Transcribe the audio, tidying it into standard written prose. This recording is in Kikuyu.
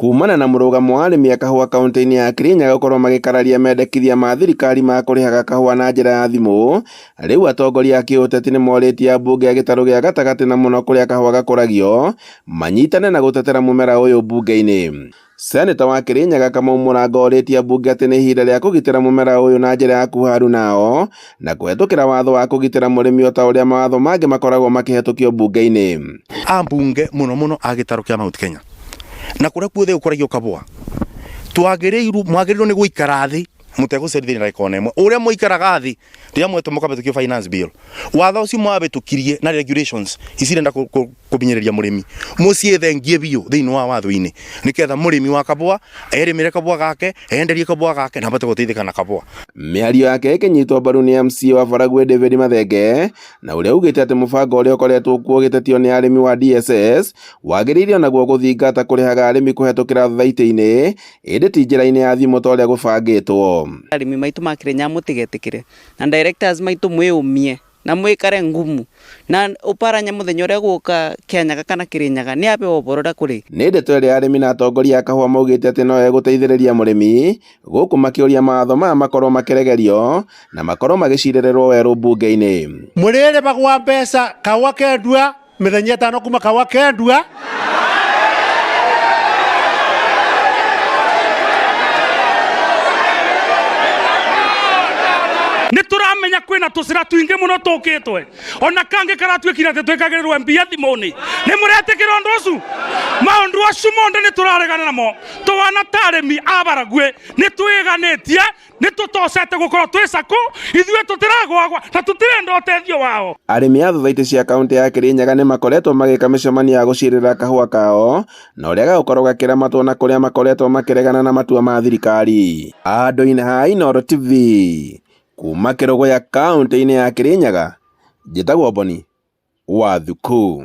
Kumana na mũrũgamo wa arĩmi a kahũa kaunti-inĩ ya Kirinyaga gũkorwo magĩkararia mendekithia ma thirikari ma kũrĩhaga kahũa na njĩra ya thimũ, rĩu atongoria a kĩũteti nĩ morĩtie ambunge a gĩtarũ gĩa gatagatĩ na mũno kũrĩa kahũa gakũragio manyitane na gũtetera mũmera ũyũ mbunge-inĩ. Seneta wa Kirinyaga Kamau Mũrango orĩtie ambunge atĩ nĩ ihinda rĩa kũgitĩra mũmera ũyũ na njĩra ya kuha aruna ao na kũhetũkĩra watho wa kũgitĩra mũrĩmi o ta ũrĩa mawatho mangĩ makoragwo makĩhetũkio mbunge-inĩ. Ambunge mũno mũno a gĩtarũ kĩa Mount Kenya na kũrĩa kuothe gũkũragio kabũa twagĩrĩirwo mwagĩrĩirwo nĩ gũikara thĩ mũtegũcerithĩria ndagĩka ona ĩmwe ũrĩa mũikaraga thĩ rĩrĩa mwetwo mũkabĩtũkio finance bill watho ũcio mwabĩtũkirie na regulations ici irenda kũbinyĩrĩria mũrĩmi mũciĩthengie biũ thĩinĩ wa watho-inĩ nĩgetha mũrĩmi wa kabũa erĩmĩre kabũa gake enderie kabũa gake na abote gũteithĩka na kabũa. Mĩario yake ĩkĩnyitwo mbaru nĩ MCA wa Baragwi David Mathenge na ũrĩa ugĩte atĩ mũbango ũrĩa ũkoretwo kuo ũgĩtetio nĩ arĩmi wa DSS wagĩrĩire onaguo gũthingata kũrĩhaga arĩmi kũhetũkĩra thothaitĩ-inĩ ĩndĩ ti njĩra-inĩ ya thimũ ta ũrĩa gũbangĩtwo. Arĩmi maitũ ma Kĩrĩnyaga mũtigetĩkĩre na directors maitũ mwĩyũmie na mwĩkare ngumu na ũparanya mũthenya ũrĩa gũka Kĩanyaga kana Kĩrĩnyaga nĩ abe ũboro ũrĩa kũrĩ. Nĩ ndeto ĩrĩa arĩmi na atongoria a kahũa maugĩte atĩ no ĩgũteithĩrĩria mũrĩmi gũkũ makĩũria mawatho maya makorwo makĩregerio na makorwo magĩcirĩrĩrwo werũ mbunge-inĩ. Mũrĩrĩmagwa mbeca kahũa kendua mĩthenya ĩtano kuma kahũa kendua nä tå ramenya kwä na tå cä ra tuingä må no tå kä twe ona kangä karatuä atä twä kagä rä rwo mbia thimå-inä nä må retä kä ra å ndå å cu maå ndå acio monde nä tå raregana namo twana ta arä a Baraguĩ nä twä ganä tie nä tå tocete gå korwo twä cakå ithuä tå tä ragwagwa na tå tirenda å teithio wao. Arĩmi a thothaitĩ cia kaunti ya Kirinyaga nĩ makoretwo magĩka mĩcemanio ya gũcirĩra kahũa kao na ũrĩa gagũkorwo gakĩramatwo na kũrĩa makoretwo makĩregana na matua ma thirikari. Andũ-inĩ ha Inooro TV kuma Kĩrũgũya kaunti-inĩ ya Kirinyaga, njĩtagwo Boni wa Thuku.